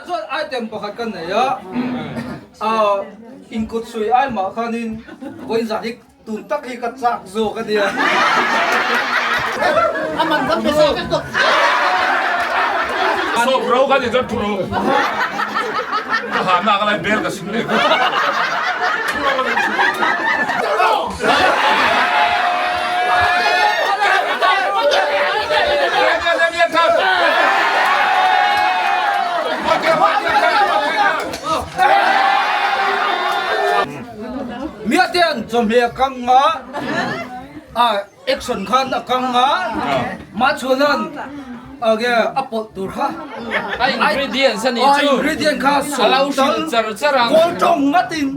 Chuan item pakhat kan nei a, ah inkut sui ai mah khanin vawiin zan hi tun tak hi ka chak zawk a nia. A man kan pe sa vek tawh. Sawp ro kha ni chuan thu ro. Ka ha nak lai bel ka sim leh. Thu ro ka ni thu ro. Miatean chawhmeh a kang a, a action khan a kang a, Mahchuanan age a pawlh tur kha A ingredients a nih chu. A ingredient kha A lo hrilh char char ang. Kawl tawng ngatin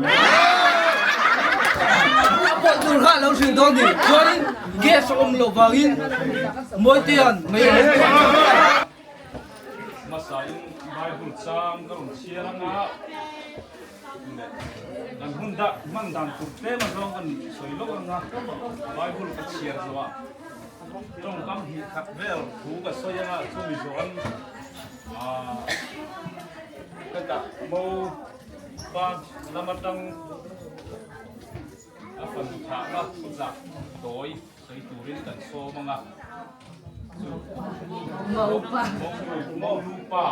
a pawlh tur kha a lo hrilh dawn ni. Chuanin gas a awm loh vangin Mawitean mei a lo pawlh. Hmasain Bible chang ka rawn chhiar anga kan hun dah hman dan tur tlem azawng kan sawi lawk anga Bible ka chhiar zawh ah tawngkam hnih khat vel thu ka sawi anga chumi zawh an ah ka dah mo pa lam atang a fanu thahna zah tawi sawi turin kan sawm anga chu mo nupa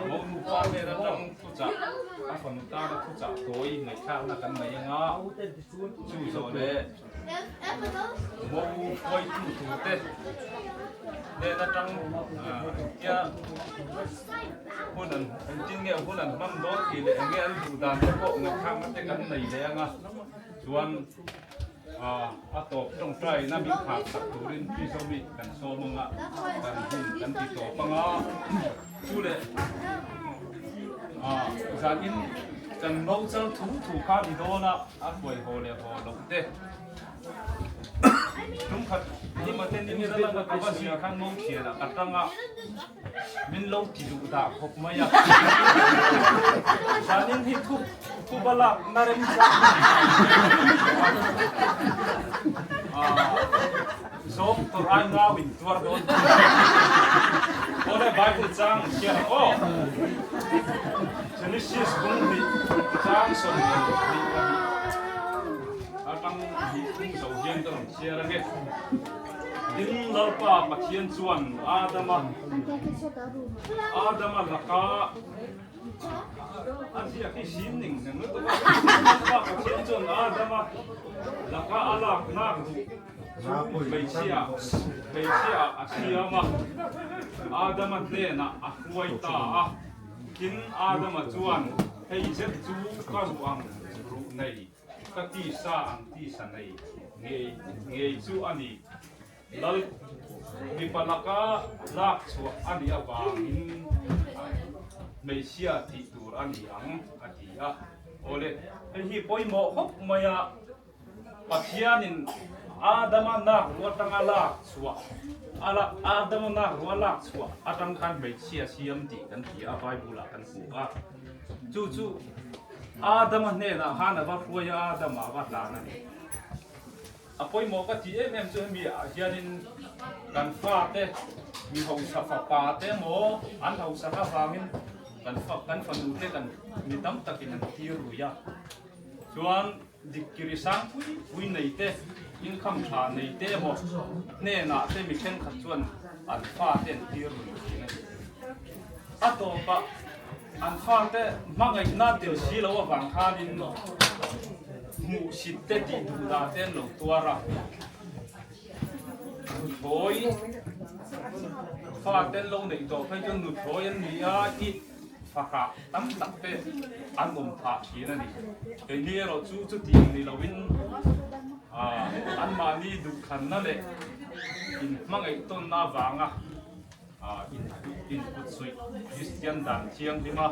mo nupa hnen atang thuchah a fanu tana thuchah tawi ngaihthlakna kan nei anga chu zawh leh Mo hruaitu turte hnen atang tia hun an engtin nge hun an hman dawn tih leh enge an duh dan te pawh ngaihthlakna te kan nei leh anga chuan a tawp tawngtaina min khak sak turin Tizawmi kan sawm anga kan hun kan ti tawp anga chu leh zanin kan no chal thu thu kha ni dawn a. A hruai haw leh haw loh te. Tumkhat hima te ni nira langa ka va zia khan mawng thian ah ka tang a, min lo ti duh dah khawp mai a. Zanin hi thu thu va lak na rem chang zawng tur ai ngau in tuar dawn. Awle Bible chang hian aw. Genesis bung hnih chang 22 atang hnih thum zo hian ka rawn chhiar ange. Tin, Lalpa Pathian chuan Adama Adama laka a ziak hi sim ning nen lutuk a. Lalpa Pathian chuan Adama laka a lak nak duh chu hmeichhia hmeichhia a siam a, Adama hnenah a hruai ta a. Tin, Adama chuan, Hei zet chu ka ruh ang ruh nei, ka tisa ang tisa nei ngei ngei chu a ni. Lal mipa laka lak chhuah a nih avangin hmeichhia tih tur a ni ang, a ti a. Awle, hei hi pawimawh khawp mai a. Pathianin Adama nak ruah atanga lak chhuah Adama nak ruah lak chhuah atang khan hmeichhia siam tih kan ti a, Bible ah kan hmu a. Chu chu Adama hnenah khan a va hruai a, Adama a va hlan a ni. A pawimawh ka tih em em chu hemi ah hianin kan fate mi hausa fapa te emaw an hausak avangin kan kan fanu te kan mi tam takin an tir rui a. Chuan Dikkiri sang pui pui nei te, income tha nei te emaw hnenah te mi thenkhat chuan an fate an tir rui thin a ni. A tawpah an fate hmangaihna tel si lo avang khanin hmuhsit te tih duh dah te an lo tuar a. Nuthlawi fate an lo neih tawh phei chuan nuthlawi an ni a, i Fahrah tam tak te an awm phah thin a ni. Keini erawh chu chutiang ni loin anmahni duhthlanna leh inhmangaih tawnna avanga inkutsuih Kristian dan thianghlima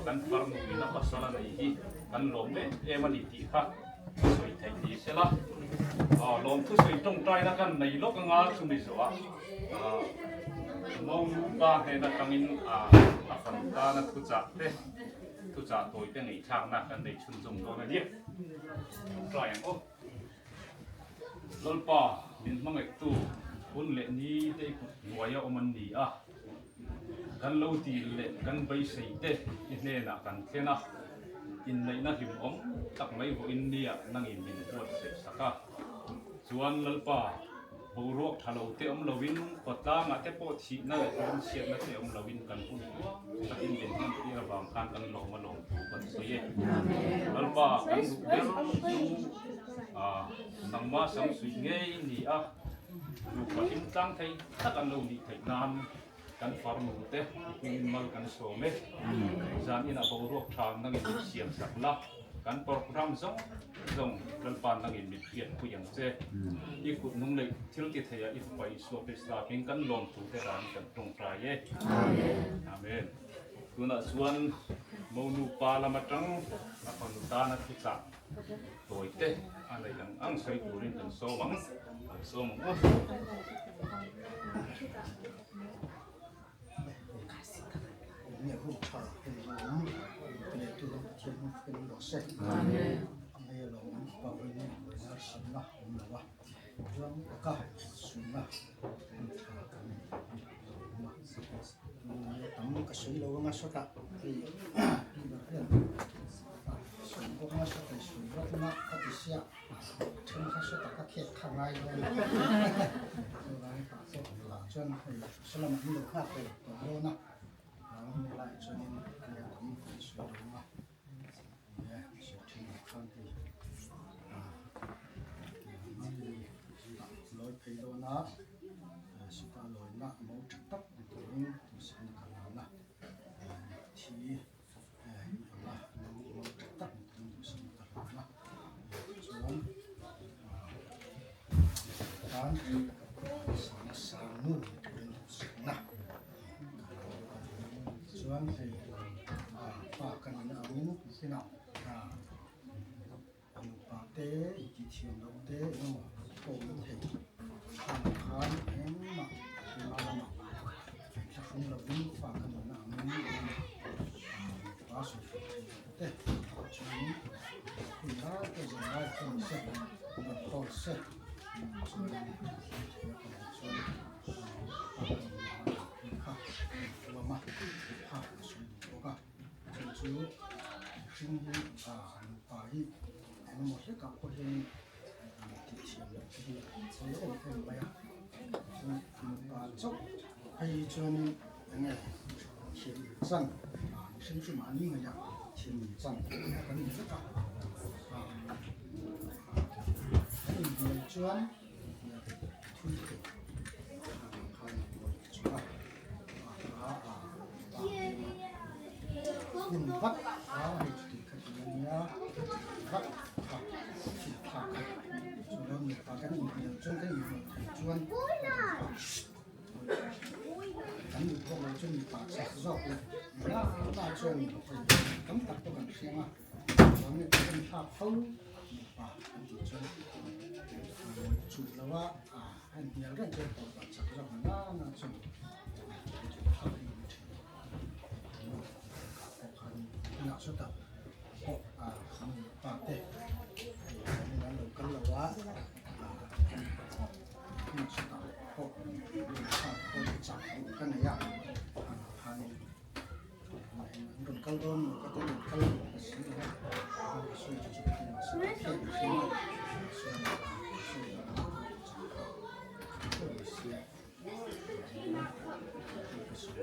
kan farnuin a pasal a nei hi kan lawm em em a ni tih kha sawi theih ni sela. Lawmthu sawi tawngtaina kan nei lawk anga chumi zawhah Monu pa hnen atangin a fanu tana thuchah te, thuchah tawi te ngaihthlakna kan nei chhunzawm dawn a nia. Tawngtai ang aw. Lalpa min hmangaihtu hun leh ni te i kut hnuaia awm an ni a. Kan lo dil leh kan beisei te i hnenah kan thlen a, inneihna hlimawm tak mai vawiin nia nangin min buatsaih sak a. Chuan Lalpa, boruak tha lo te awm loin kawtlangah te pawh thihna leh lungchhiatna te awm loin kan hun tluang takin min hmantir avang khan kan lawm a lawm thu kan sawi e. Lalpa, kan duh ber chu nangmah sam suih ngei ni a, nupa hlim tlang thei tak an lo nih theih nan kan farnu te i hmingin mal kan sawm e. Zan inah boruak tha nangin min siam sak la, kan program zawng zawng Lalpa nangin min hriat pui ang che. I kut nung leh thil ti thei ah i fapa Isua Krista hming kan lawm thu te dan kan tawngtai e. Amen. Tunah chuan Monu pa lam atang a fanu tana thuchah Tawi te a neih ang ang sawi turin kan sawm ang, kan sawm ang u. Nge hun tha hei awm leh tu lam Pathian hmang takin awm rawh se. Nge lo awm pa vawiin harsatna awm lo a, ram taka sunna hun tha kan nei lo awm a. Tam ka sawi lo anga sawtah hei pi ber hian Sawi bawk nasa thei sawi vak ina ka ti sia then kha hre tak a khek kha ngai dawn a chuvangin tah pawh lah chuan hei salam an lo nghak ve tawh dawn a vang hnu lai chuanin nia tam kan sawi lo ang a nia sawi thin ah khan hei lawi phei dawn a sita lawina mo tha tak ni turin duhsakna ka hlan a thi. Chuan hei pa kan in angin inah Nupa te intih thiam loh te engemaw pawh awm thei khang khan engmah hma lamah thlahrung lovin fa ka nunna angin nupa sawifiah thei loh te chuan hun lai te zan lai te ni se rawn call se chuan thei a ka lo chuan fa ka nunna angin kha huam a kha ka sawi duh bawk a. Chu chu mihring hi nupa hi engemaw hlekah pawh hian tih thiam loh te hi a chawi em em mai a, chuan nupa chauh phei hi chuanin enge thiam chan mihring chu mahni ngaih a thiam chan kan ni vek a, kan inhnial chuan thui thei khan chu a. Hun vat a hei chuti kha ti a nia vat kha thil thlak a chuan mipa kan inhnial chuan kan inhnial thei chuan kan duh pawh lo chuan mipa chak zawk leh nula nula chuan hei tam tak pawh kan hriang a chuan mipa kan thlak fo mipa kan tih chuan chuh lo a. An hnial reng chuan tawp ah chak zawk ang nana chuan thlak hi ni thin pawh khan inah sawtah pawh a nu leh pa te an an lo kal lo a inah sawtah pawh thlak pawh chak duh ka nei a khanin an rawn kal dawn maw ka ti rawn kal lo ka si lo a ka sawi chu chu ka ti mahse ka hriat ka hria a sawi sawi ka sia ka sawi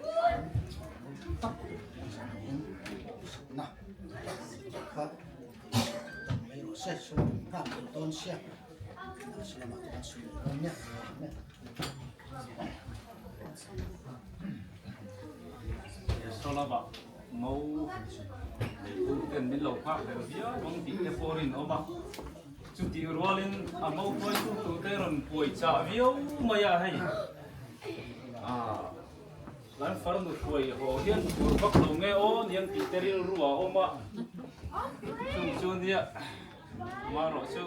tak na kha mai rawh se sawi nghak dawn sia salamah te kan sawi dawn nia. Solava ngo neitu ten min lo nghak hlel viau ang tih te pawh rin awm a, chutih rualin a ngo hruaitu tur te rawn puai chah viau mai a hei ah kan farnu hruai haw hian tur vak lo nge aw niang tih te rilru a awm a, chung chu nia amaherawh chu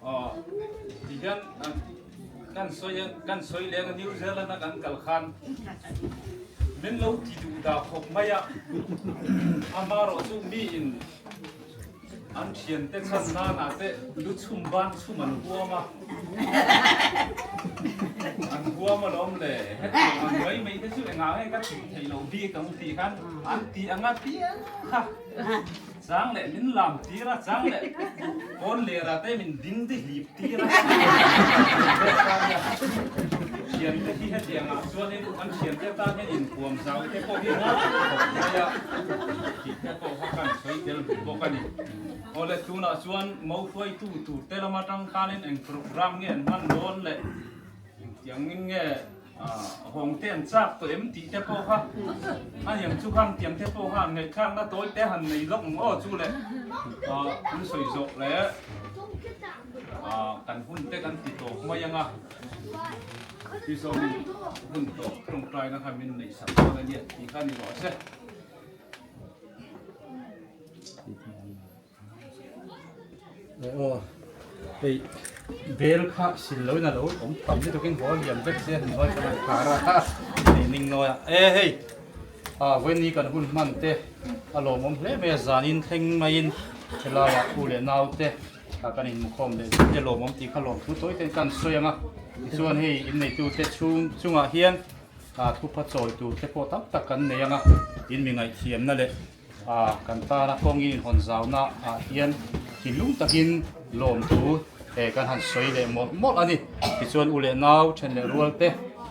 ah ti hian Kan sawi a, kan sawi leng a New Zealand a kan kal khan min lo ti duh dah khawp mai a, amaherawh chu mi in an thiante chhan nan ah te lu chhum ban chhum an huam a. An huam alawm le, hetiang ang mai mai te chu engah nge ka tih theih loh bik ang tih khan an tih anga piang kha chang leh min lam tir a, chang leh pawn lerah te min ding te hlip tir a. Thiante hi hetiang ah chuanin an thiante tan hian inhuam zau te pawh hi ngai khawp mai a tih te pawh kha kan sawi tel duh bawk a ni. Awle tunah chuan mo hruaitu tur te lama tang khanin eng program nge an hman dawn leh engtiangin nge hawng te an chak tawh em tih te pawh kha a niang chu khang tiang te pawh kha an ngaihthlakna tawi te han nei lawk ang aw chu le an sawi zawh leh kan hun te kan ti tawp mai anga chi zawngin hun tawp tawngtaina kha min neih sak dawn a nia tih kha ni rawh se. Aw hei bel kha sil lo in a lo awm tam lutuk in haw liam vek se a hnuai khan an khar a hei ning nawi a e hei a vawiin kan hun hman te a lawmawm hle mai a zanin thleng maiin helaiah u leh nau te a kan inmukhawm leh zet te lawmawm tih kha lawmthu tawi ten kan sawi ang a tichuan hei inneitu te chhung chungah hian A thupa chawi tur te pawh tam tak kan nei ang a, in mi ngaihthiamna leh a kan tana kawngin inhawn zauna ah hian thinlung takin lawmthu he kan han sawi leh mawlh mawlh a ni. Tichuan u leh nau then leh rual te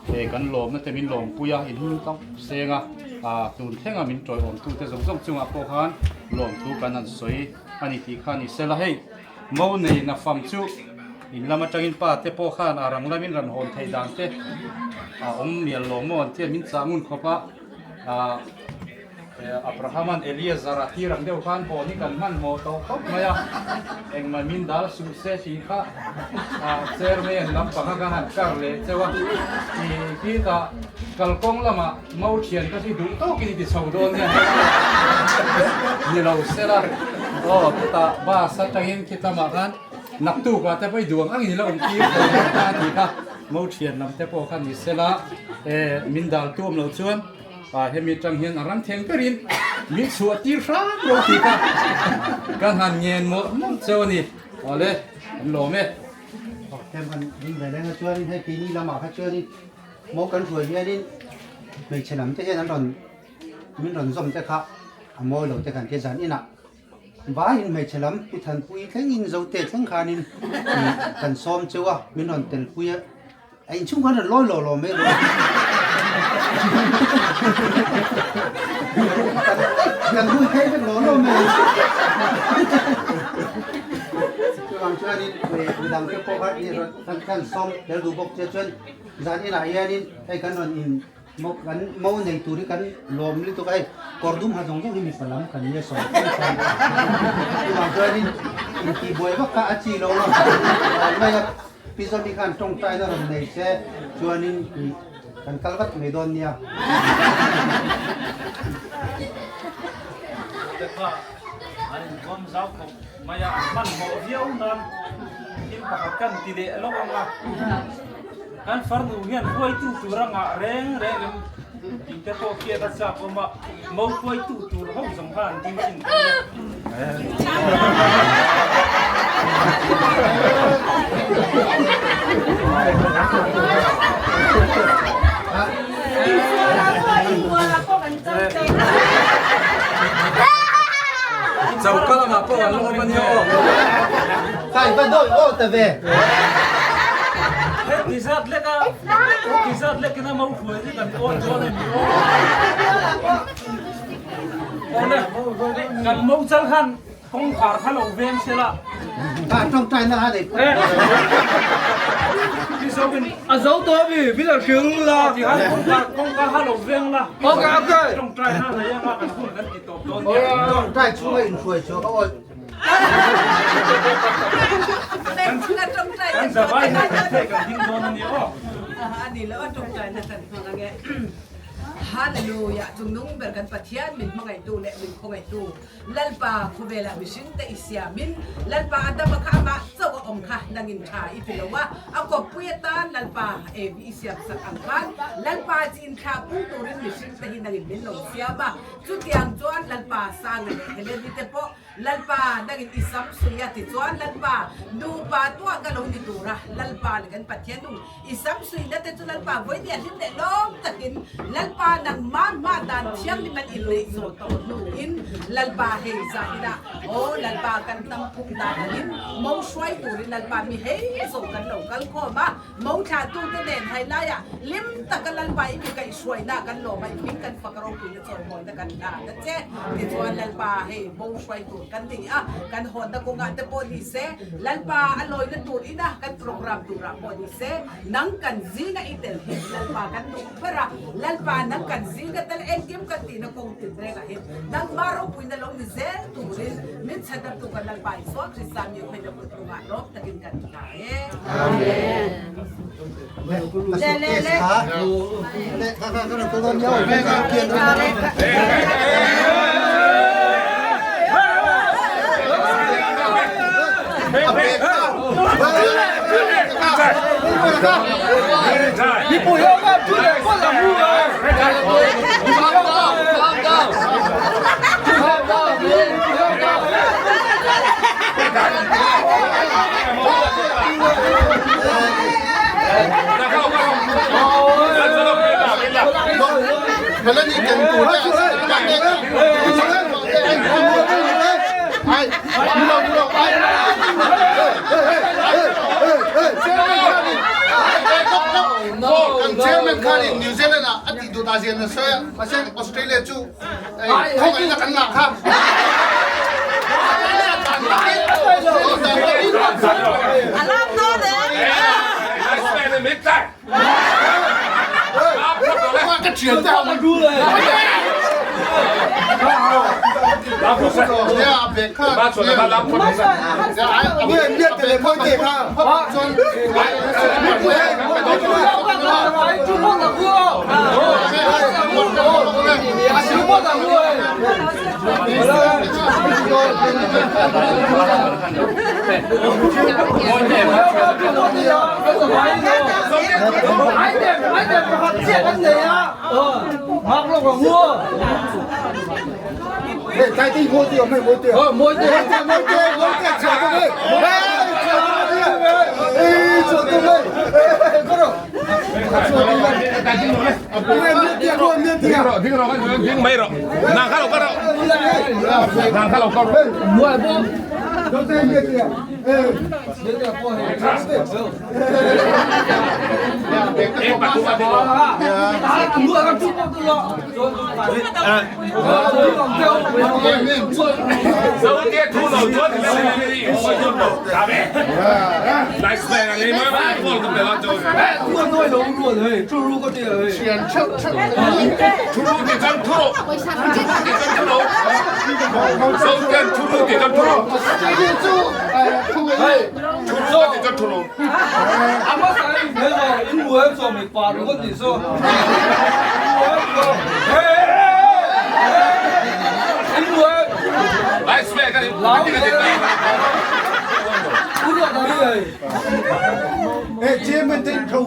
he kan lawmna te min lawmpui a, inhung tak seng a, a tun thlenga min tawiawmtu te zawng zawng chungah pawh khan lawmthu kan han sawi a ni tih kha ni sela hei. Mo nei na fam chu in lam atangin pa te pawh khan a rang lamin rawn hawn theih dan te a awm mial lo maw an tia min chah ngun khawp a, ah Abraham-a'n Eliezer a tir ang deuh khan hawn hi kan hmanhmawh tawh khawp mai a, engmah min dal suh se tih kha ah chairman lampang a ka han kar leh cheu a, ih khitah kalkawng lamah mo thian ka hi duh tawkin i ti chho dawn nia ni lo sela aw khitah bus atangin khitamah khan naktuk ah te pawh i duh ang angin i la awm tir thei dawn ta a tih kha mo thian lam te pawh kha ni sela eh min dal tu awm loh chuan ah hemi atang hian a rang theng berin min chhuah tir hram lo tih kha ka han ngen mawlh mawlh cheu a ni awle an lawm e. Hem han ding ve leng a chuanin hei keini lamah kha chuanin Maw kan hruai hianin hmeichhe lam te hian an rawn min rawn zawm te kha a mawi lo te khan tia zan inah vaiin hmeichhe lam pi thanpui thlengin zote thleng khanin kan sawm cheu a min rawn telpui a a inchhung khan rawn lawi lo lo mai rawh kan hui phei vek lo lo mai chuvang chuanin midang te pawh kha kan sawm tel duh bawk che chuan Zan inah hianin hei kan rawn in mo kan mo nei tur hi kan lawm lutuk a hei kawr dum ha zawng zawng hi mipa lam kan nia sawi fo fo chuvang chuanin intihbuai vak kha a chi lo a mai a Pi Zawmi khan tawngtaina rawn nei se chuanin ih kan kal vat mai dawn nia. Te kha an inkhawm zau khawp mai a, an hmanhmawh viau nan thil pakhat kan ti leh lawk ang a, kan farnu hian hruaitu tur a ngah reng reng em tih te pawh khian a chak awm a, mo hruaitu tur ho zawng kha an ding chin thei e. Choka lamah pawh an la awm a nia aw. Kai va dawi aw ta ve. He ti zat lek a, ti zat lek in a mo hruai hi kan awn dawn a ni aw. Awle, kan mo chal khan Kawngkhar kha lo veng se la. A tawngtai na a nei pawh. A zo tawh mi min lo hrilh la. Kawngkhar kawngkhar kha lo veng la. Okay okay. Tawngtai na nei anga kan hun kan ti tawp dawn nia. Tawngtai chhunga inhruai chu ka awi. Kan zavai na kan thei kan ding dawn a ni aw. A ni lo a tawngtai na kan hmang ange. Hallelujah chungnung ber kan Pathian min hmangaihtu leh min khawngaihtu Lalpa, khawvelah mihringte i siamin, Lalpa Adama kha amah chauh a awm kha nangin tha i ti lo a, a kawppui atan Lalpa Evi i siamsak ang khan Lalpa chi inthlah pung turin mihringte hi nangin min lo siam a. Chutiang chuan Lalpa Sanga leh Heleni te pawh. Lalpa nangin i sam sui a tichuan Lalpa nupa tuah ka lo ni tura Lalpa leh kan Pathian nu i sam suina te chu Lalpa vawinia hlim leh lawm takin Lalpa nangmah hma dan thianghlim an inneih zawh tawh hnuin Lalpa hei zahinah aw Lalpa kan hnam phung dan angin mo hruai turin Lalpa mi hei zawh kan lo kal khawm a. Mo thlahtute nen hailaiah hlim taka Lalpa i mi kaihhruaina kan lawm a, i hming kan fak ropuina chawimawina kan hlan a che. Tichuan Lalpa hei mo hruai tur kan ni a, kan hawnna kawngah te pawh ni se, Lalpa a lawina tur ina kan program turah pawh ni se, nang kan zinga i tel hi Lalpa kan duh ber a, Lalpa nang kan zinga tel engkim kan tihna kawng tin rengah hin nangmah ropuina lo ni zel turin min chhandamtu kan Lalpa Isua Krista mi khawina kut hnungah lawm takin kan hna. 你不要嘛，出来过来木啊！ Calm down, calm down. Calm down, Chairman khan New Zealand ah a ti dut a zian na sawi a Australia chu Khawngaihnak kan ngah kha. Ka ṭial te hau.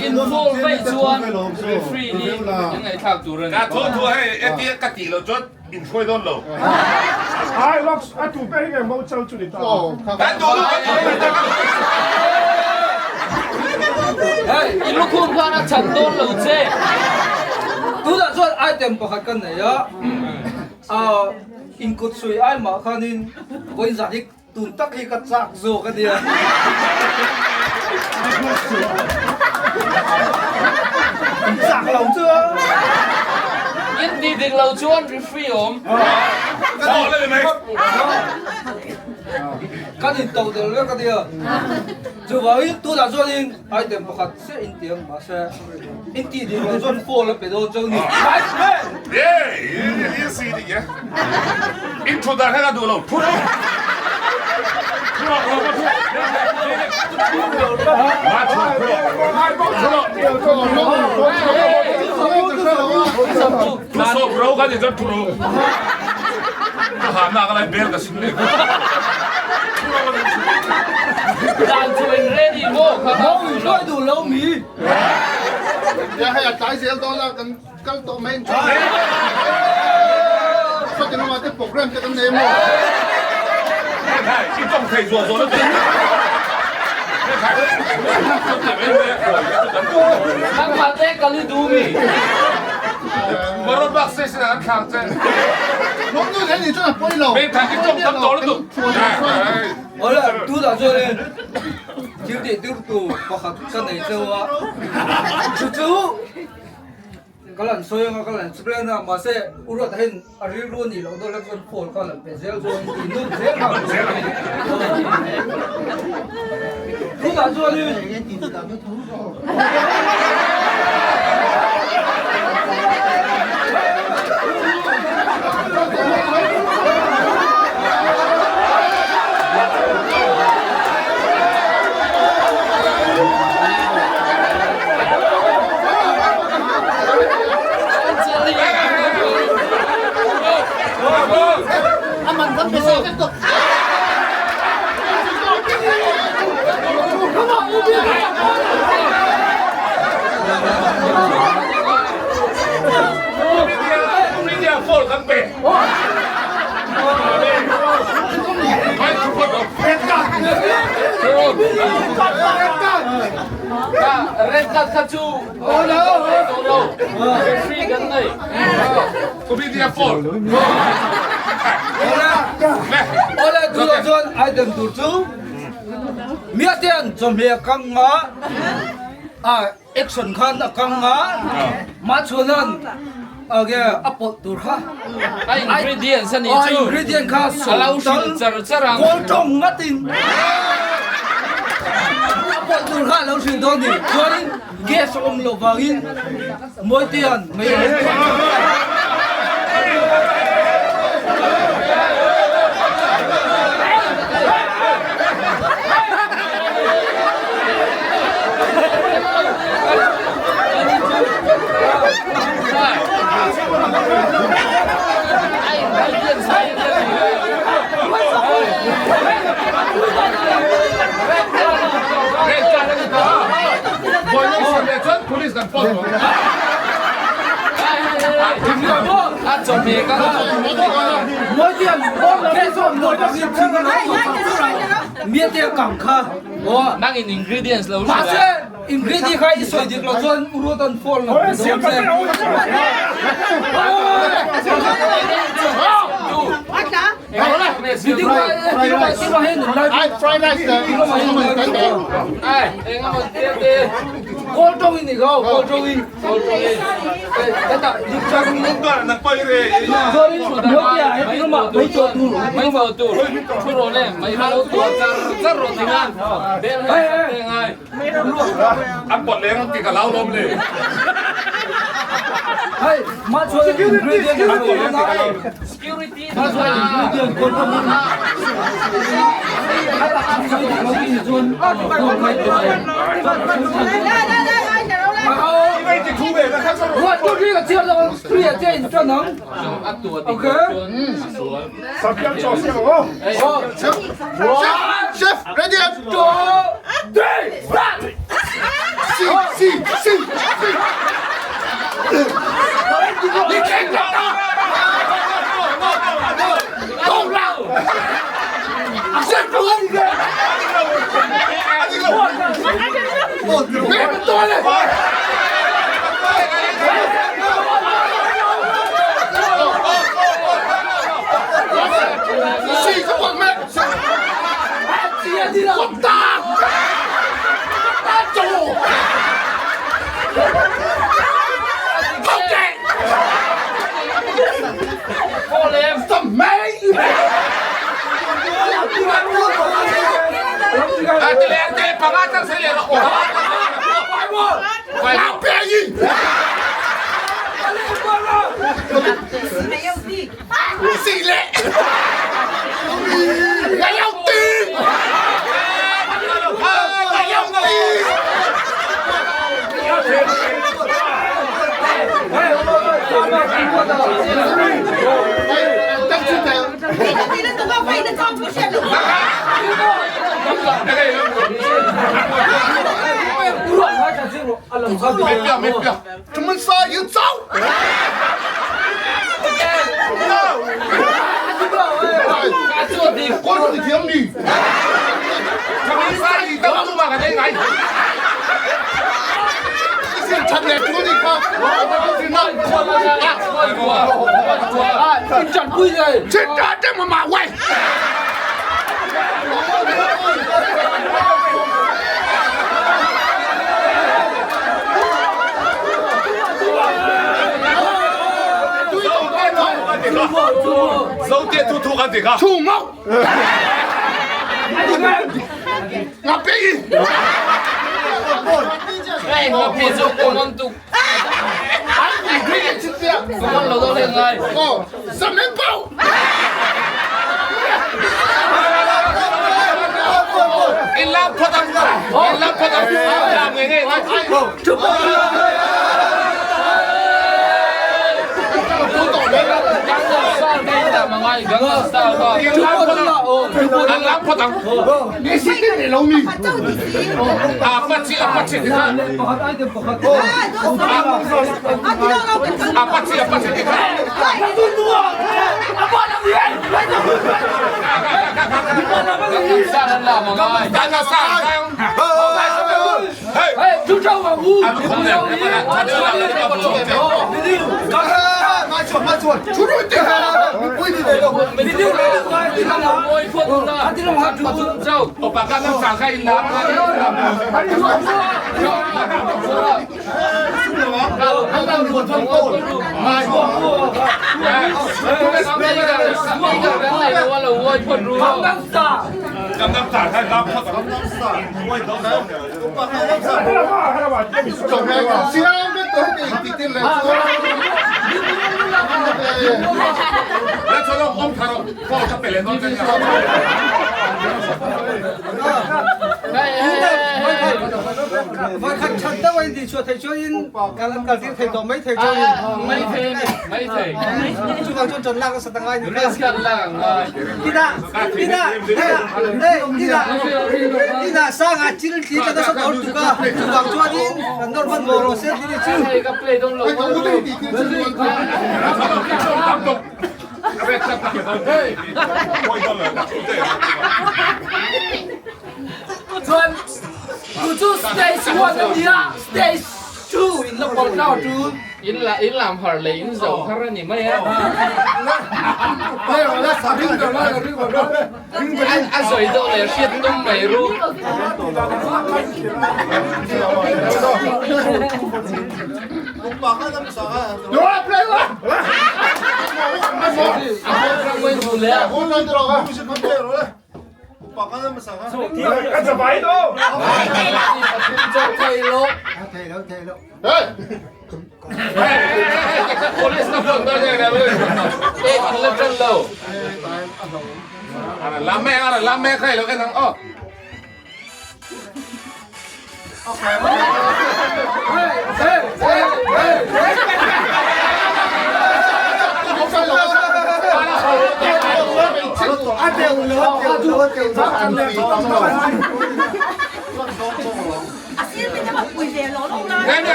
Involve vaih chuan referee hi an ngaihthlak tur a ni. Ka thu thu hei etia ka tih loh chuan in hruai dawn lo. Ai lawk a tu ber hi nge mo chau chu ni ta. Kan duh duh kan duh duh kan duh. Hei i lukhum khan a chhan dawn lo che. Tunah chuan item pakhat kan nei a, inkut sui ai mah khanin vawiin zan hi Tun tak hi ka chak zawk a nia. Chak lo chu a. In ti dik lo chuan referee awm. Kan in to del vek a nia. Chuvangin tunah chuanin item pakhat chiah in ti ang mahse in ti dik lo chuan foul a pe dawn chauh ni. Nice man! Ye, i si ni ye. In thu dan kha ka duh lo. Thu rawh. Thu rawh, thu rawh, thu rawh. Ma thu rawh, thu rawh. Thu rawh. Thu sawp ro ka ni chuan thu rawh. Ka ha na ka lai bel ka sim leh. Dan chu in ready maw kha ka Mawi hruai duh lo mi. Ya hei a tlai zel dawn a kan kal tawh mai in tha. Saw ti lamah te program te kan nei maw. 太，你讲提做做得对。 Nangmah te kal i duh mi. Marot bak se sin an thlak che. Mei thai ki tong tam tawh lutuk. Awle, tunah chuanin thil tih tur tur pakhat ka nei cheu a, chu chu ka lan sawi anga ka lan explain a, mahse u Ruata hian a rilru a nih loh dawn lek chuan phone kha lan pe zel chuan tih nun zel kha a zel ang. Tunah chuanin. Media phone kan pe. Red card kha chu lo. Referee kan nei. Media phone. Awle, tunah chuan item tur chu Miatean chawhmeh a kang a, a action khan a kang a, Mahchhuana'n enge a pawlh tur kha. A ingredients a nih chu. A ingredient kha A lo hrilh char char ang. Kawl tawng ngatin a pawlh tur kha a lo hrilh dawn ni. Chuanin gas a awm loh vangin Mawitea'n mei a lo Police kan phone Miate kang kha Nang in ingredients lo hrilh a. Mahse ingredient kha i sawi dik lo chuan u Ruatan phone lo pe dawn che. An pawt leng ang tih ka lau lawm le. Chef, ready? C, C, C,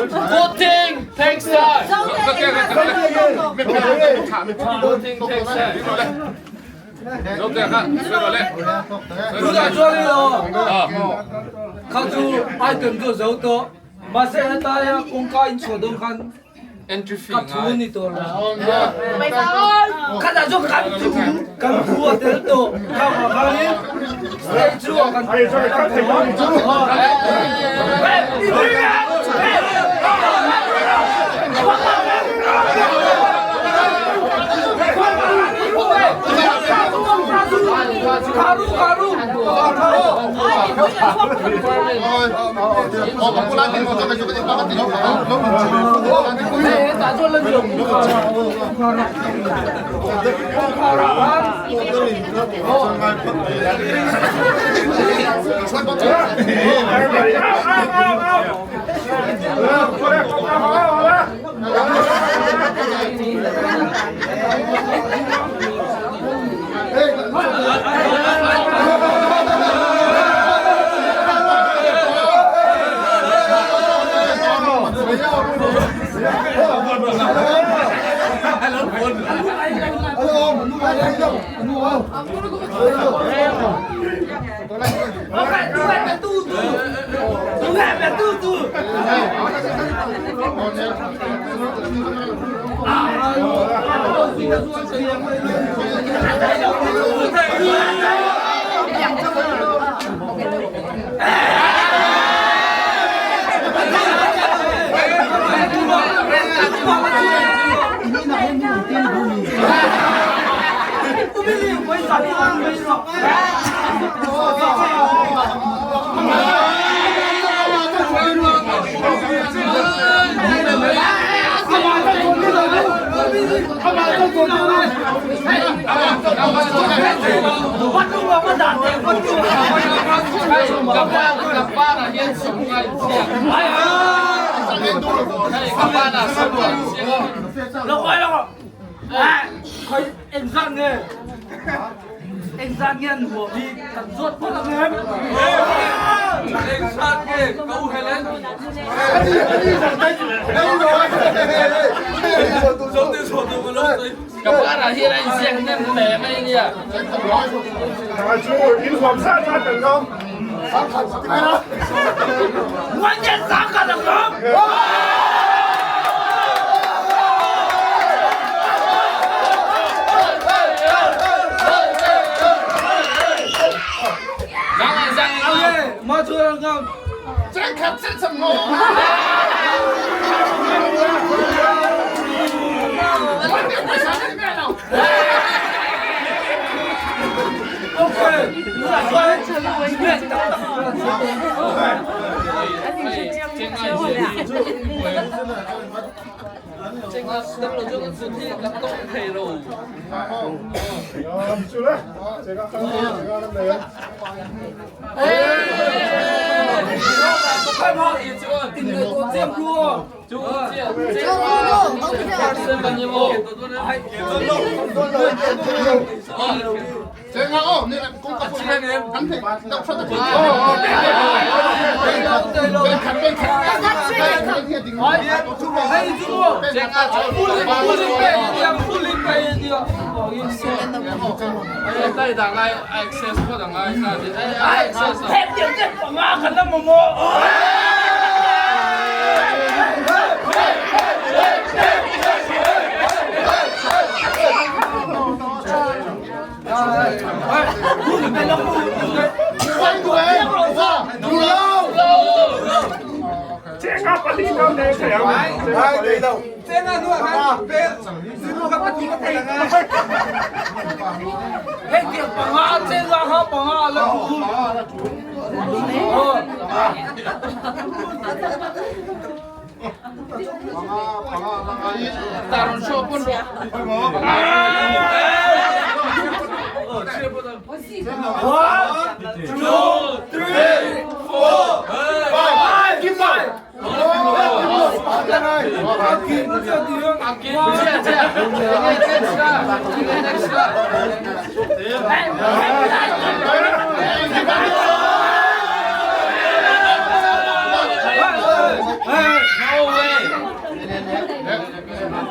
Good thing. Takes time. Tunah chuan in aw kha chu item chu a zo tawh mahse hetaia kawngka in chhuah dawn khan ka thu a ni tawh lo. Khatah chuan kan thu kan thu a tel tawh kha vang khanin stage chu a kan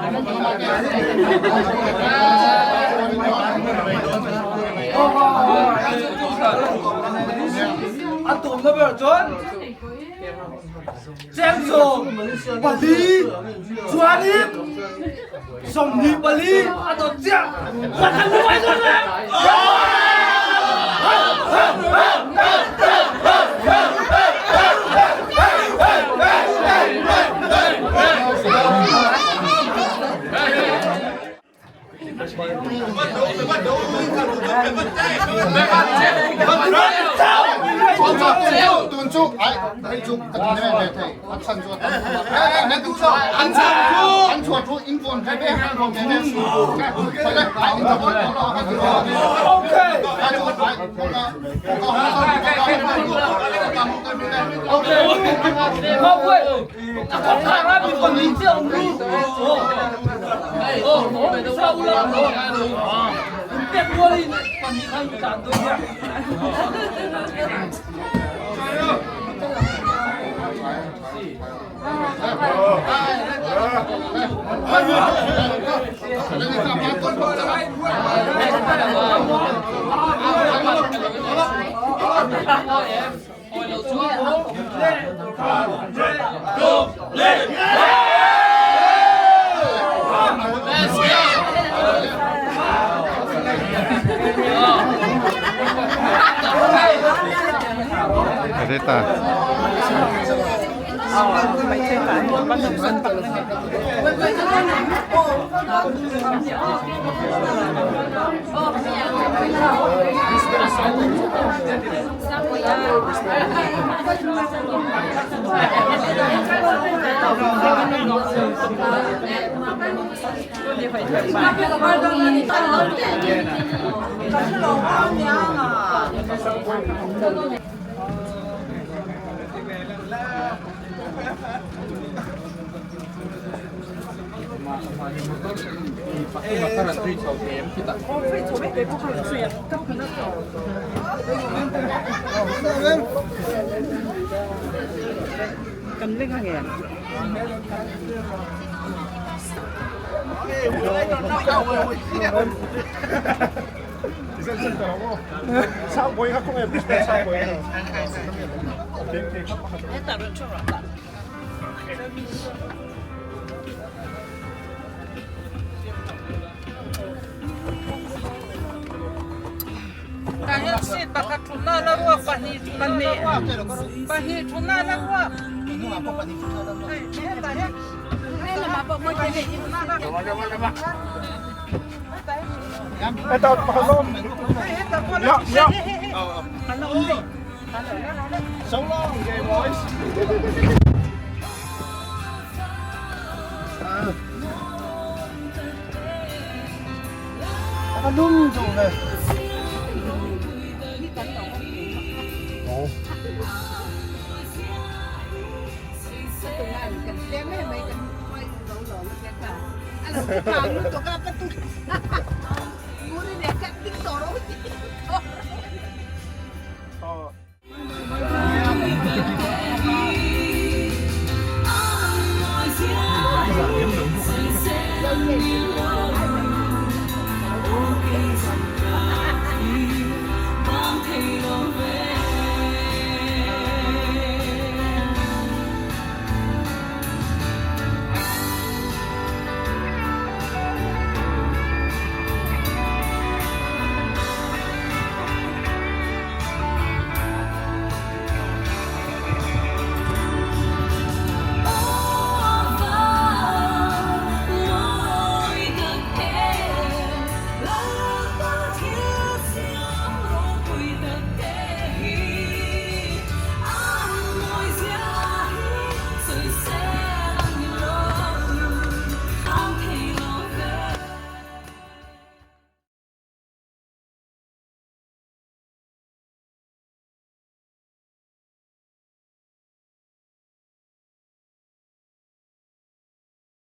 A tumna ber chuan chengzawm pali chuanin 24 a dawt chiah kan hmu dawn em? Reta. So long, gay boys.